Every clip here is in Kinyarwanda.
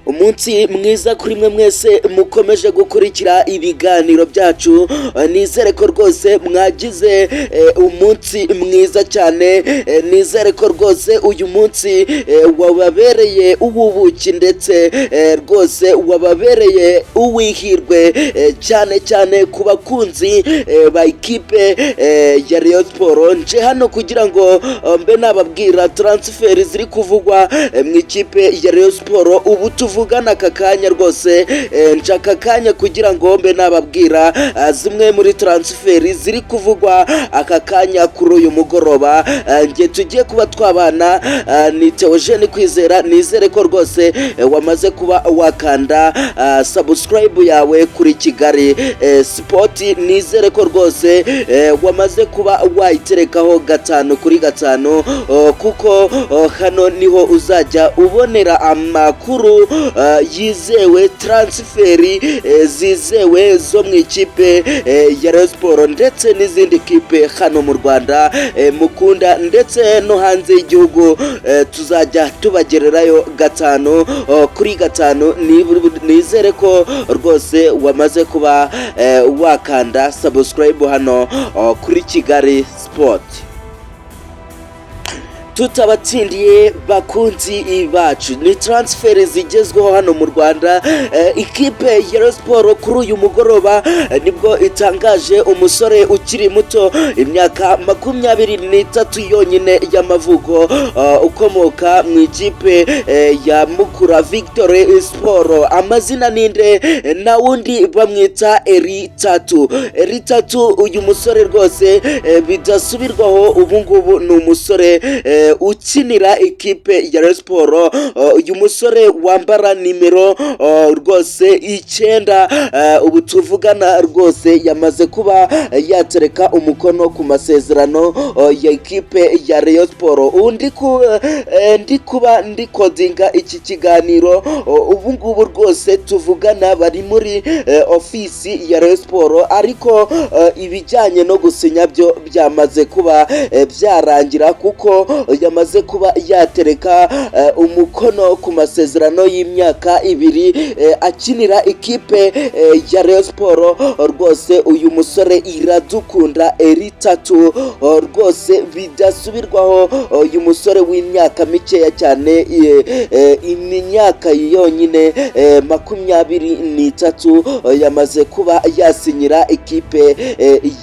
Umunsi mwiza kuri mwe mwese mukomeje gukurikira ibiganiro byacu. Nizere ko rwose mwagize umunsi mwiza cyane. Nizere ko rwose uyu munsi wababereye uw'ubuki, ndetse rwose wababereye uw'ihirwe, cyane cyane ku bakunzi ba ikipe ya Rayon Sport. Nje hano kugira ngo mbe nababwira transfer ziri kuvugwa mu ikipe ya Rayon Sport ubu tuvugana aka kanya. Rwose nje aka kanya kugira ngo mbe nababwira zimwe muri transfer ziri kuvugwa aka kanya kuri uyu mugoroba. Nge tugiye kuba twabana ni Theogene Kwizera. Nizere ko rwose wamaze kuba wakanda subscribe yawe kuri Kigali Sport. Nizere ko rwose wamaze kuba wayiterekaho 5 kuri 5, kuko hano niho uzajya ubonera amakuru yizewe, transfer zizewe zo mu ikipe ya Rayon Sport ndetse n'izindi kipe hano mu Rwanda mukunda, ndetse no hanze y'igihugu. Tuzajya tubagererayo 5 kuri 5. Nizere ko rwose wamaze kuba wakanda subscribe hano kuri Kigali Sport. Tutabatsindiye, bakunzi bacu, ni transfer zigezweho hano mu Rwanda. Ikipe ya Rayon Sport kuri uyu mugoroba nibwo itangaje umusore ukiri muto, imyaka 23 yonyine y'amavuko, ukomoka mu ikipe ya Mukura Victory Sport. Amazina ninde? Na wundi bamwita Elie Tatou. Elie Tatou, uyu musore rwose bidasubirwaho, ubu ngubu ni umusore ukinira ikipe ya Rayon Sport. Uyu musore wambara nimero rwose 9, ubu tuvugana rwose yamaze kuba yatereka umukono ku masezerano ya ikipe ya Rayon Sport. Undi ndi kuba ndi recordinga iki kiganiro, ubu ngubu rwose tuvugana bari muri ofisi ya Rayon Sport, ariko ibijyanye no gusinya byo byamaze kuba byarangira, kuko yamaze kuba yatereka umukono ku masezerano y'imyaka 2 akinira ikipe ya Rayon Sport. Rwose uyu musore Iradukunda Elie Tatou, rwose bidasubirwaho, uyu musore w'imyaka mikeya cyane, imyaka yonyine 23, yamaze kuba yasinyira ikipe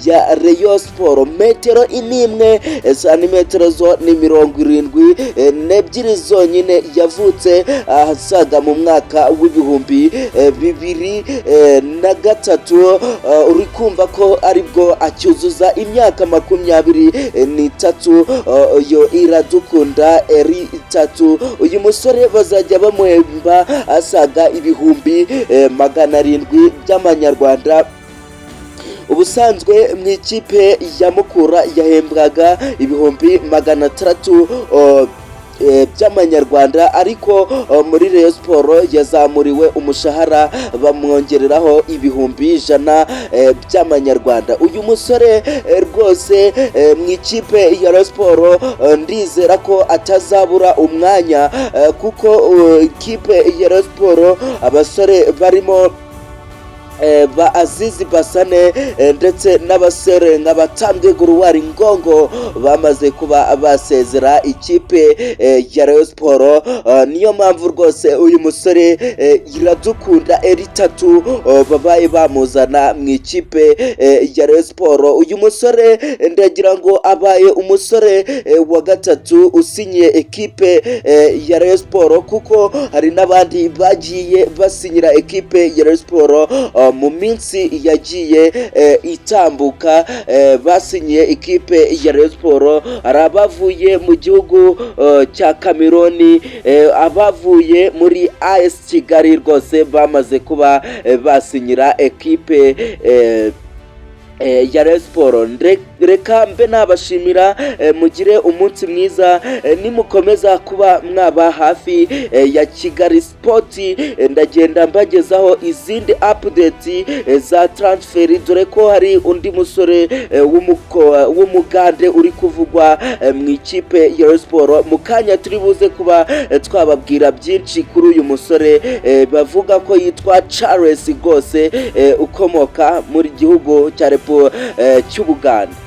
ya Rayon Sport. Metero 1, santimetero zo ni 72 zonyine. Yavutse ahasaga mu mwaka w'2003. Uri kumva ko aribwo acyuzuza imyaka 23. Yo Iradukunda Elie Tatou, uyu musore bazajya bamuhemba asaga 700,000 by'amanyarwanda. Ubusanzwe mu ikipe ya Mukura yahembwaga 600,000 by'amanyarwanda, ariko muri Rayon Sport yazamuriwe umushahara, bamwongereraho 100,000 by'amanyarwanda. Uyu musore rwose mu ikipe ya Rayon Sport ndizera ko atazabura umwanya, kuko ikipe ya Rayon Sport abasore barimo ba Azizi Basane ndetse n'abasore nka Batambwe Guruwari Ngongo bamaze kuba basezera ikipe ya Rayon Sport. Niyo mpamvu rwose uyu musore Iradukunda Elie Tatou babaye bamuzana mu ikipe ya Rayon Sport. Uyu musore ndagira ngo abaye umusore wa gatatu usinyiye ekipe ya Rayon Sport, kuko hari n'abandi bagiye basinyira ekipe ya Rayon Sport mu minsi yagiye itambuka. Basinyiye ikipe ya Rayon Sport, hari abavuye mu gihugu cya Cameroon, abavuye muri AS Kigali, rwose bamaze kuba basinyira ekipe ya Rayon Sport. Reka mbe nabashimira, mugire umunsi mwiza. Nimukomeza kuba mwaba hafi ya Kigali Sport, ndagenda mbagezaho izindi update za transfer, dore ko hari undi musore w'Umugande uri kuvugwa mu ikipe ya Rayon Sport. Mu kanya turi buze kuba twababwira byinshi kuri uyu musore bavuga ko yitwa Charles rwose, ukomoka muri gihugu cya Repo cy'Ubugande.